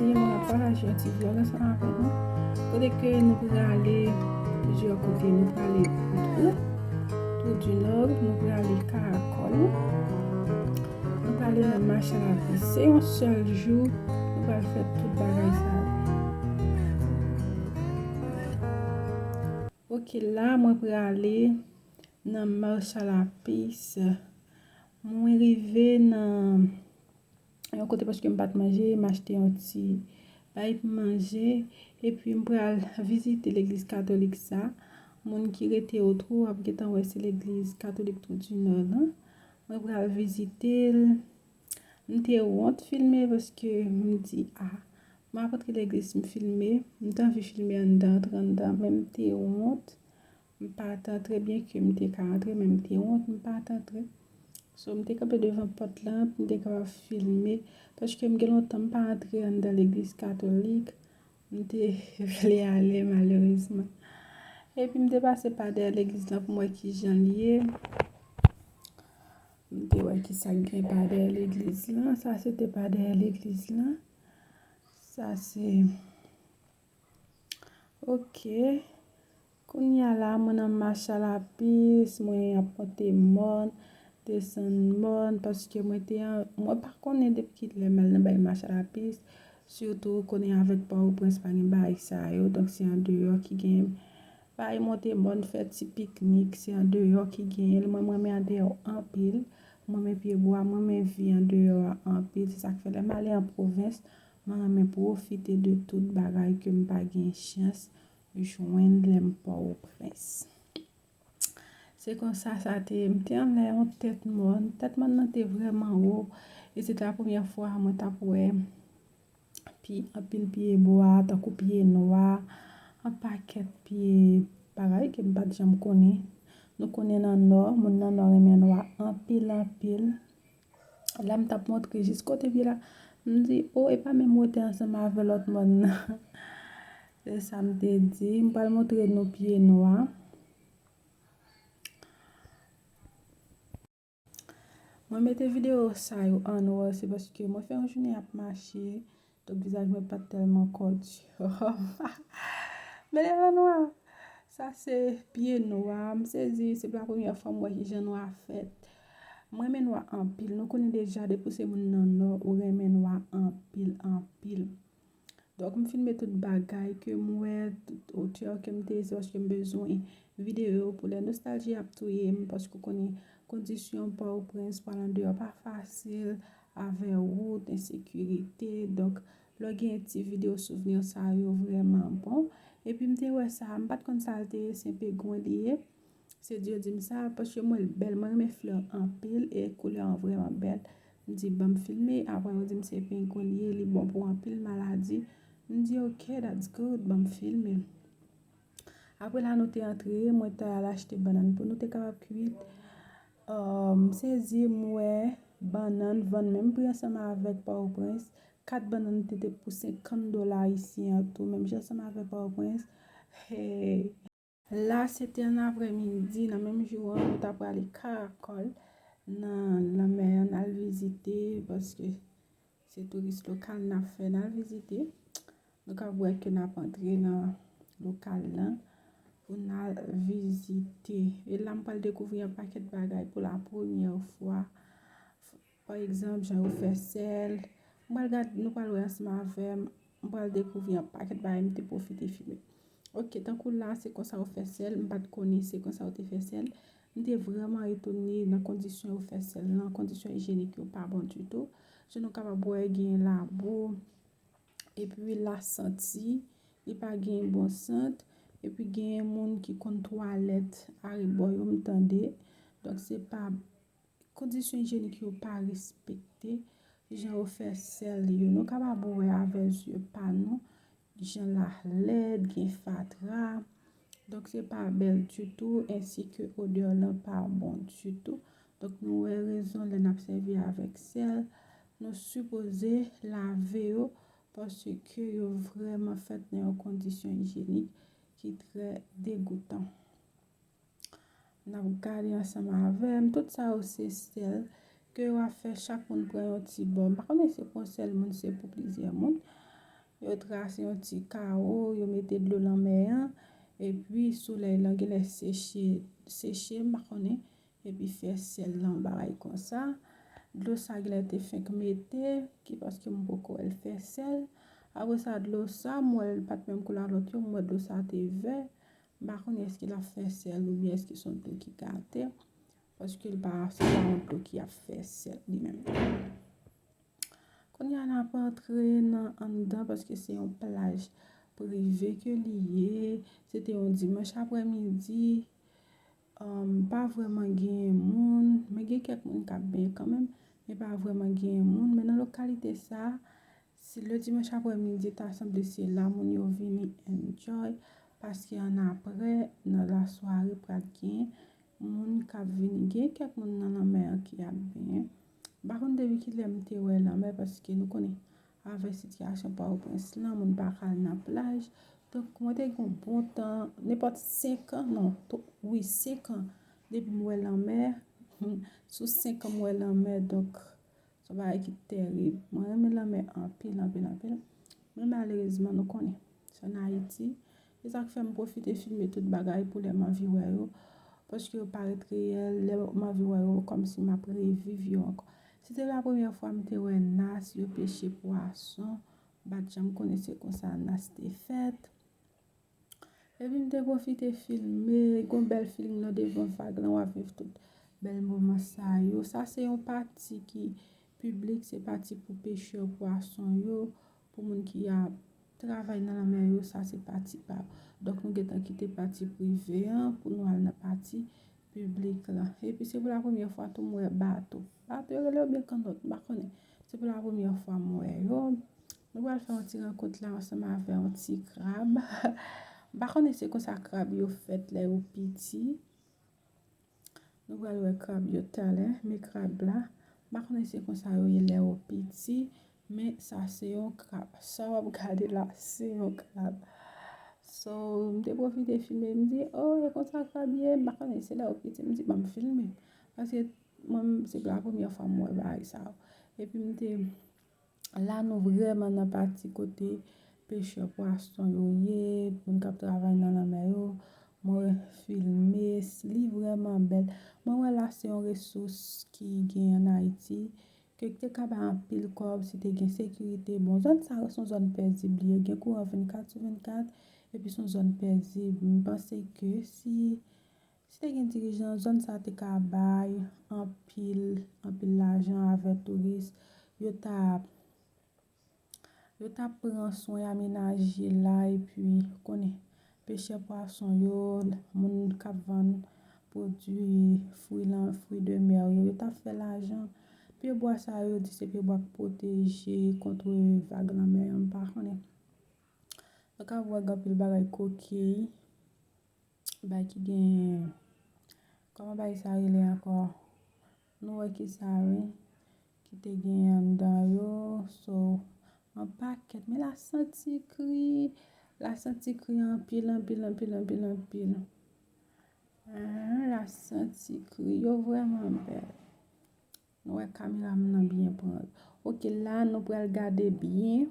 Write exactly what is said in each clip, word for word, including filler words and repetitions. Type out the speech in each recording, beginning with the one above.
Mwen ap pataje yon ti vlog ansanm avèk nou. Kote ke nou prale plizyè kote, nou prale Twou, Twou di Nò, nou prale Karakòl, nou prale nan Mach a la Pis. Se yon sèl jou, nou pral fè tout bagay sa yo. Ok, la mwen prale nan Mach a la Pis. Mwen rive nan yon kote paske m pa t manje, m achte yon ti bay pou m manje. Epi m pral vizite legliz katolik sa. Moun ki rete Twou ap gentan wè se legliz katolik Twou di Nò lan. Mwen pral vizite l. M te wont filme paske m di, a, m ap rantre legliz m filme. M te anvi filme anndan, antre anndan, men m te wont. M pa t antre, byenke m te ka antre, men m te wont, m pa t antre. So, m te kanpe devan pòt lan pou m te kapab filme, paske m gen lontan m pa antre anndan legliz katolik. M te vle ale, malerezman. Epi m te pase pa dèyè legliz lan pou m wè ki jan l ye. M te wè ki sa k gen pa dèyè legliz lan. Sa se te pa dèyè legliz lan. Sa se Ok. Kounye a la, mwen nan Mach a la Pis, mwen ap monte mòn, desann mòn, paske mwen te an, mwen pa konnen depi kilè m al nan bay Mach a la Pis, sitou konnen avèk Pòtoprens pa gen bagay sa yo, donk se andeyò ki gen bagay monte mòn, fè ti piknik, se andeyò ki genyen l. Mwen, m renmen andeyò anpil, mwen renmen pyebwa, mwen renmen vi andeyò a anpil, se sa k fè lè m ale an pwovens, mwen renmen pwofite de tout bagay ke m pa gen chans jwenn lè m Pòtoprens. Se konsa sa te ye. M te anlè yon tèt mòn. Tèt mòn nan te vrèman wo. E se te la premyè fwa mwen t ap wè pi, anpil pyebwa, tankou pye nwa, yon pakèt pye bagay ke m pa t janm konnen. Nou konnen nan Nò, moun nan Nò renmen nwa anpil, anpil. La m t ap montre jis kote pye la. M di, o, e pa menm wotè ansanm avè lòt mòn nan. Se sa m te di. M pral montre nou pye nwa. Mwen mete videyo sa yo an nwa, se paske mwen fè yon jounen ap mache. Donk, vizaj mwen pa t tèlman kòdyòm. Men lè nan nwa, sa se pye nwa. M sezi, se pa premyè fwa m wè kijan nwa fèt. Mwen renmen nwa anpil. Nou konnen deja, depi w se moun nan Nò, ou renmen nwa anpil, anpil. Donk, m filme tout bagay ke m wè, tout otè ke m te ye, se paske m bezwen videyo pou lè nostalji ap touye m, paske w konnen kondisyon Pòtoprens, pral andeyò pa fasil, avè wout, ensekirite. Donk, lè w gen ti videyo souvni sa yo vrèman bon. Epi m te wè sa, m pa t konn sa l te ye, se pengwen li ye. Se di yo di m sa, paske m wè l bèl, mwen renmen flè anpil e koulè an vrèman bèl. M di, ban m filme, apre yo di m se pengwen li ye, li bon pou anpil maladi. M di, ok, that's good, ban m filme. Apre la, nou te antre, mwen te al achte bannann pou nou te kapab kwit. M sezi, m wè bannann vann menm pri ansanm avèk Pòtoprens. Kat bannann te, te pou senkant dola ayisyen an tou, menm jan ansanm avèk Pòtoprens. Hey! La, se te an aprèmidi, nan menm jou an, nou ta prale Karakòl, nan lanmè an, n al vizite, paske se touris lokal n ap fè, n al vizite. Nou ka wè ke n ap antre nan lokal lan pou n al vizite. E la, m pral dekouvri yon pakèt bagay pou la premyè fwa. Pa egzanp, jan yo fè sèl. M pral gad, nou pral wè ansanm avè m. M pral dekouvri yon pakèt bagay, m te pwofite filme. Ok, tankou la, se konsa yo fè sèl. M pa t konnen se konsa yo te fè sèl. M te vrèman etone nan kondisyon yo fè sèl lan, kondisyon ijyenik yo pa bon ditou. Jan nou kapab wè, gen labou, epi lasanti, li pa gen bon sant, epi gen moun ki konn twalèt arebò yo, m tande. Donk, se pa kondisyon ijyenik yo pa respekte, jan yo fè sèl yo. Nou kapab wè avè zye pa nou, jan l lèd, gen fatra. Donk, se pa bèl ditou, ensi ke odè lan pa bon ditou. Donk, nou wè rezon lè n ap sèvi avèk sèl, nou sipoze lave yo, paske yo vrèman fèt nan yon kondisyon ijyenik ki trè degoutan. N ap gade ansanm avè m. Tout sa yo se sèl ke yo ap fè chak moun pran yon ti bò. M pa konnen se pou yon sèl moun, se pou plizyè moun. Yo trase yon ti kawo, yo mete dlo lanmè an, epi solèy lan genlè seche, seche, m pa konnen, epi fè sèl lan bagay konsa. Dlo sa genlè te fenk mete, ki paske m poko wè l fè sèl. Apre sa, dlo sa, m wè l pa t menm koulè ak lòt yo, m wè dlo sa te vè. M pa konnen èske l ap fè sèl oubyen èske se yon dlo ki gate, paske l pa, se pa yon dlo ki ap fè sèl li menm. Kounye a n ap antre nan anndan paske se yon plaj prive ke li ye. Se te yon dimanch aprèmidi. Um, pa vrèman genyen moun, men gen kèk moun k ap benyen kanmenm, men pa vrèman genyen moun. Men nan lokalite sa, si le dimanch aprèmidi ta sanble se la moun yo vini enjoy, paske annapre, nan lasware, pral gen moun k ap vini. Gen kèk moun nan lanmè an ki ap benyen. M pa konn depi kilè m te wè lanmè, paske nou konnen, avèk sitiyasyon Pòtoprens lan, moun pa ka al nan plaj. Donk, mwen te gen yon bon tan, nenpòt senk an, non, to-, wi, senk an, depi m wè lanmè, sou senk an m wè lanmè, donk, se yon bagay ki terib. Mwen renmen lanmè anpil, anpil, anpil. Men malerezman, nou konnen, se ann Ayiti. Se sa k fè m pwofite filme tout bagay pou lè m anvi wè yo. Paske yo parèt reyèl, lè m anvi wè yo, kòmsi m ap reviv yo ankò. Se te la premyè fwa m te wè nas yo peche pwason. M pa t janm konnen se konsa nas te fèt. Epi m te pwofite filme, gon bèl feeling nan devan vag lan, w ap viv tout bèl moman sa yo. Sa se yon pati ki piblik, se pati pou pechè pwason yo, pou moun ki ap travay nan lanmè yo, sa se pati pa yo. Donk, nou gentan kite pati prive an pou nou al nan pati piblik lan. Epi se pou la premyè fwa tou m wè bato. Bato yo rele yo byen kannòt, m pa konnen. Se pou la premyè fwa m wè yo. Nou pral fè yon ti rankont la ansanm avè yon ti krab. M pa konnen se konsa krab yo fèt lè yo piti. Nou pral wè krab yo talè, men krab la, m pa konnen se konsa yo ye lè yo piti, men sa se yon krab. Sa w ap gade la, se yon krab. So, m te pwofite filme, m di, "Oh, e konsa krab ye?" M pa konnen, se lè yo piti, m di, "Ban m filme." Paske mwen, se la premyè fwa m wè bagay sa yo. Epi m te, la nou vrèman nan pati kote pechè pwason yo ye, moun k ap travay nan lanmè yo. Mwen filme, li vrèman bèl. Mwen wè la se yon resous ki gen ann Ayiti, ke te ka bay anpil kòb si te gen sekirite. Bon, zòn sa yo se yon zòn pezib li ye, gen kouran vennkat sou vennkat, epi se yon zòn pezib. M panse ke si, si te gen dirijan, zòn sa te ka bay anpil, anpil lajan avè touris. Yo ta, yo ta pran swen amenaje la, epi konnen, pechè pwason yo, moun k ap vann pwodui fwi lan, fwi de mè yo, yo ta fè lajan. Pyebwa sa yo di se pyebwa k pwoteje kont vag lanmè an, m pa konnen. Nou ka wè gen anpil bagay kokiy, bagay ki gen, kòman bagay sa rele ankò? Nou wè ki sa wi, ki te gen anndan yo, so, yon pakèt, men la santi kri, la santi kri anpil, anpil, anpil, anpil, anpil. Ah, la santi kri, yo vrèman bèl. Nou wè kamera m nan byen pran. Ok, la nou pral gade byen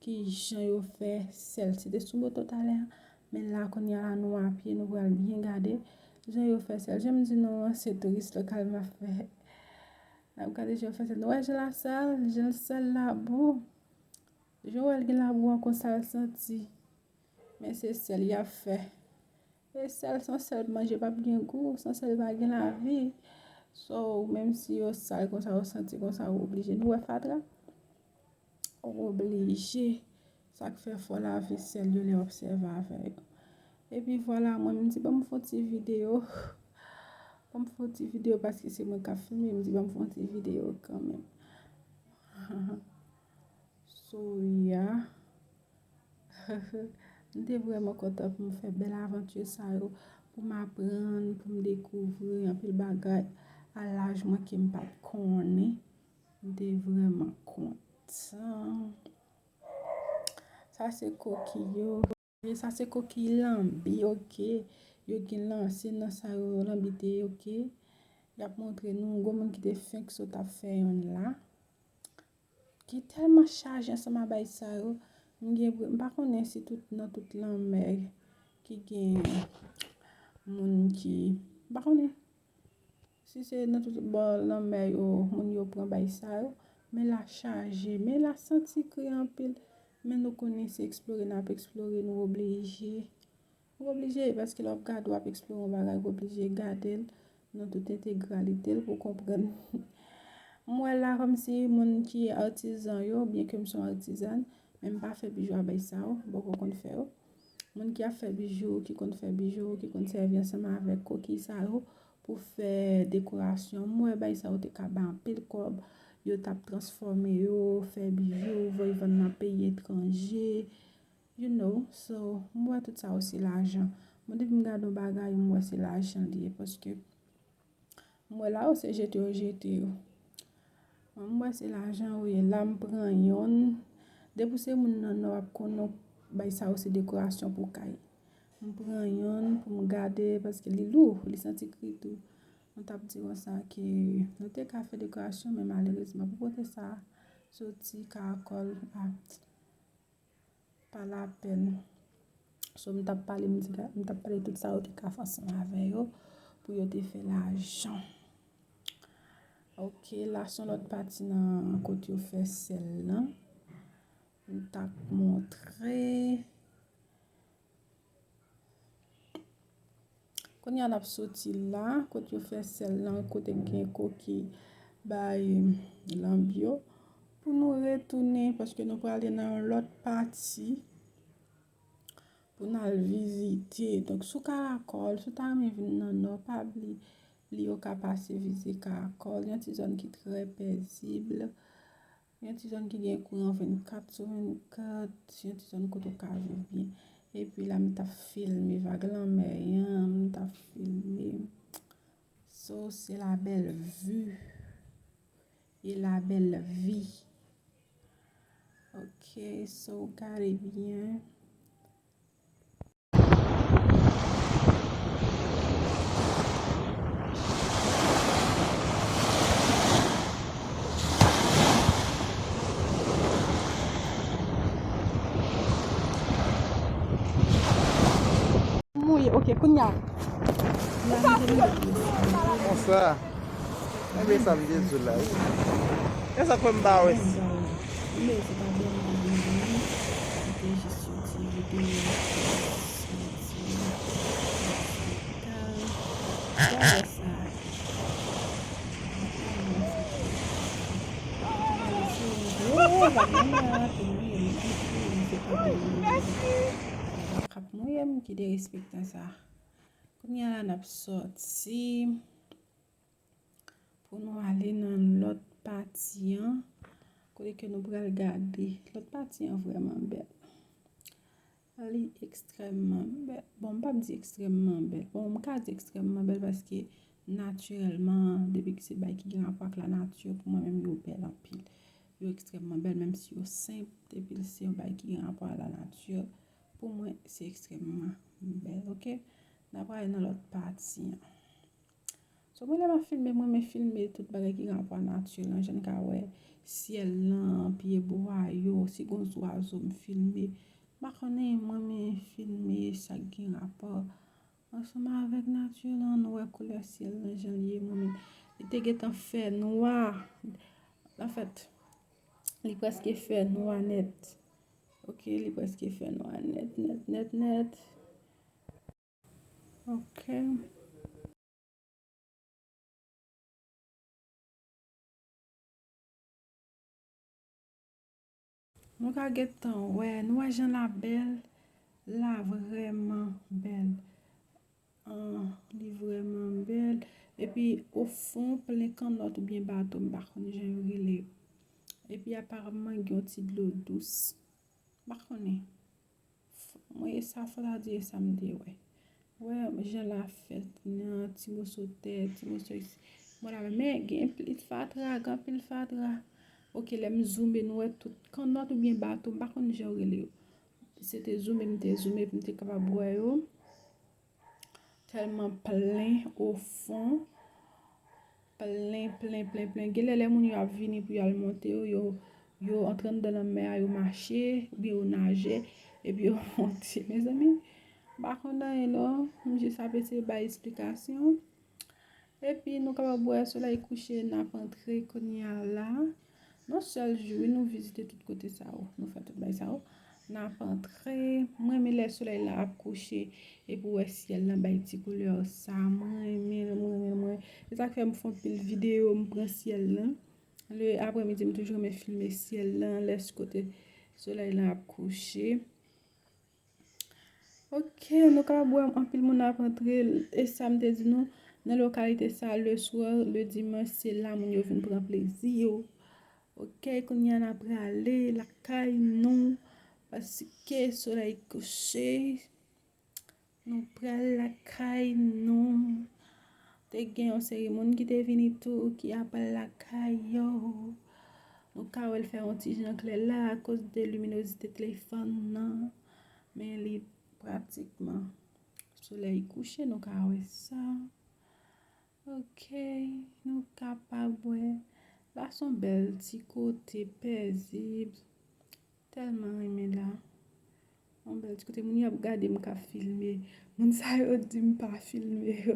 ki jan yo fè sèl. Se te sou moto talè a, men la kounye a la nou a pye, nou pral byen gade jan yo fè sèl. Jan m di nou an, se tris lokal m ap fè. N ap gade jan yo fè sèl. Nou wè jan la sèl, jan sèl la bon. Jan w wè l gen labou an konsa l santi. Men se sèl y ap fè. E sèl san sèl manje p ap gen gou, san sèl pa gen lavi. So, menm si yo sal konsa, yo santi konsa, ou oblije. Nou wè fatra? Ou oblije. Sa k fè fò lave sèl yo lè w ap sèvi avè yo. Epi vwala, mwen, m di, ban m fè yon ti videyo. Ban m fè yon ti videyo paske se mwen k ap filme, m di, ban m fè yon ti videyo kanmenm. So, yeah. M te vrèman kontan pou m fè bèl avanti sa yo, pou m aprann, pou m dekouvri anpil bagay a laj mwen ke m pa t konnen. M te vrèman kontan. Sa se koki yo. Sa se koki lanbi, ok. Yo gen lanse nan sa yo lanbi te ye, ok. Y ap montre nou, gwo moun ki te fenk sot ap fè yonn la. Ki tèlman chaje ansanm a bay sa yo. M gen, m pa konnen si tout, nan tout lanmè ki gen moun ki, m pa konnen si se nan tout bò lanmè yo, moun yo pran bay sa yo, men la chaje, men la santi kri anpil, men nou konnen se eksplore n ap eksplore, nou oblije. Ou oblije, paske lè w ap gade, w ap eksplore yon bagay, ou oblije gade l nan tout entegralite l pou w konprann. M wè la kòmsi moun ki artizan yo, byenke m se yon artizàn, men m pa fè bijou a bay sa yo, m poko konn fè yo. Moun ki ap fè bijou, ki konn fè bijou, ki konn sèvi ansanm avèk kokiy sa yo pou fè dekorasyon. M wè bay sa yo te ka bay anpil kòb, yo t ap transfòme yo, fè bijou, voye vann nan peyi etranje. You know, so, m wè tout sa yo se lajan. Mwen, depi m gade yon bagay, m wè se lajan li ye, paske m wè la yo se jete yo jete yo. Mwen, m wè se lajan yo ye. La, m pran yonn. Depi w se moun nan Nò, w ap konnen bay sa yo se dekorasyon pou kay. M pran yonn pou m gade, paske li lou, li santi kri tou. Mwen t ap di konsa ke nou te ka fè dekorasyon, men malerezman, pou kote sa soti, karakòl, a, pa lapèn. So, m t ap pale, m di, m t ap pale tout sa yo te ka fè ansanm avè yo pou yo te fè lajan. Ok, la se yon lòt pati nan kote yo fè sèl lan. M t ap montre. Kounye a n ap soti la, kote yo fè sèl lan, kote k gen kokiy bay lanbi yo, pou nou retounen, paske nou prale nan yon lòt pati pou n al vizite. Donk, sou Karakòl, si w ta renmen vin nan Nò, pa bliye ou ka pase vizite Karakòl, yon ti zòn ki trè pezib. Yon ti zòn ki gen kouran vennkat sou vennkat, yon ti zòn kote w ka viv byen. Epi la, m t ap filme vag lanmè an, m t ap filme. So, c'est la belle vue et la belle vie. Ok, so, gade byen. Mouye, ok, kounye a. Konsa. Enben, sa m te di w la, wi. E sa k fè m pa wè. Men se pa vrèman vini. Li te jis yon ti videyo. Yon ti ospital. Gade sa. Gade sa. Gade sa. Gade sa. K ap mouye m, ki derespektan sa. Kounye a la, n ap sòti pou nou ale nan lòt pati an, kote ke nou pral gade. Lòt pati an vrèman bèl. Li ekstrèmman bèl. Bon, m p ap di ekstrèmman bèl. Bon, m ka di ekstrèmman bèl paske natirèlman, depi ke se bagay ki gen rapò ak lanati, pou mwen menm, yo bèl anpil. Yo ekstrèmman bèl, menm si yo senp, depi se yon bagay ki gen rapò a lanati, pou mwen, se ekstrèmman bèl, ok? N ap prale nan lòt pati an. So, mwen, lè m ap filme, mwen renmen filme tout bagay ki gen rapò a nati lan, jan n ka wè syèl lan, pye bwa yo, si gen zwazo, m filme. M pa konnen, mwen renmen filme sa k gen rapò ansanm avèk nati lan, nou wè koulè syèl lan jan l ye, mwen menm. Li te gentan fè nwa. Anfèt, li prèske fè nwa nèt. Ok, li prèske fè nwa nèt, nèt, nèt, nèt. Ok. Nou ka gentan wè, nou wè jan la bèl, la vrèman bèl. Ah, li vrèman bèl. Epi, ofon, plen kannòt oubyen bato, m pa konn jan yo rele yo. Epi, aparamman, gen yon ti dlo dous. M pa konnen. Mwen, e sa, fò ta di, e sa m te wè. Wè, jan la fèt nan ti moso tè, ti moso isi. Mwen la, men gen plis fatra, gen anpil fatra. Ok, lè m zoume, nou wè tout kannòt oubyen bato, m pa konn jan yo rele yo. Se te zoume, m te zoume, pou m te kapab wè yo. Tèlman plen ofon. Plen, plen, plen, plen. Genlè lè moun yo ap vini pou y al monte yo, yo, Yo antre anndan lanmè a, yo mache, oubyen yo naje, epi yo monte. Mezanmi, m pa konn anyen non, m jis ap eseye bay esplikasyon. Epi nou kapab wè solèy kouche, n ap antre kounye a la. Yon sèl jou, wi, nou vizite tout kote sa yo, nou fè tout bagay sa yo. N ap antre. Mwen renmen lè solèy la ap kouche, epi w wè syèl lan bay ti koulè sa. Mwen renmen l, mwen renmen l, mwen. Se sa k fè m fè anpil videyo, m pran syèl lan. Le aprèmidi, m toujou renmen filme syèl lan, lè kote solèy lan ap kouche. Ok, nou kapab wè anpil moun ap antre, e sa m te di nou, nan lokalite sa, le swa, le dimanch, se la moun yo vin pran plezi yo. Ok, kounye a n ap prale lakay nou, paske solèy kouche, nou pral lakay nou. Te gen yon seri moun ki te vini tou, ki ap al lakay yo. Nou ka wè l fè yon ti jan klè la, akoz de liminozite telefòn nan. Men li pratikman solèy kouche, nou ka wè sa. Ok, nou kapab wè. La se yon bèl ti kote pezib. Tèlman renmen la. Yon bèl ti kote moun yo ap gade m k ap filme. Moun sa yo di m pa filme yo.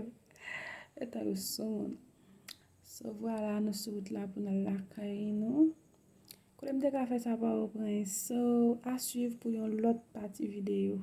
Etan yo sou moun. So, vwala, nou sou wout la pou n al lakay nou. Kote m te ka fè sa pa reprann. So, a swiv pou yon lòt pati videyo.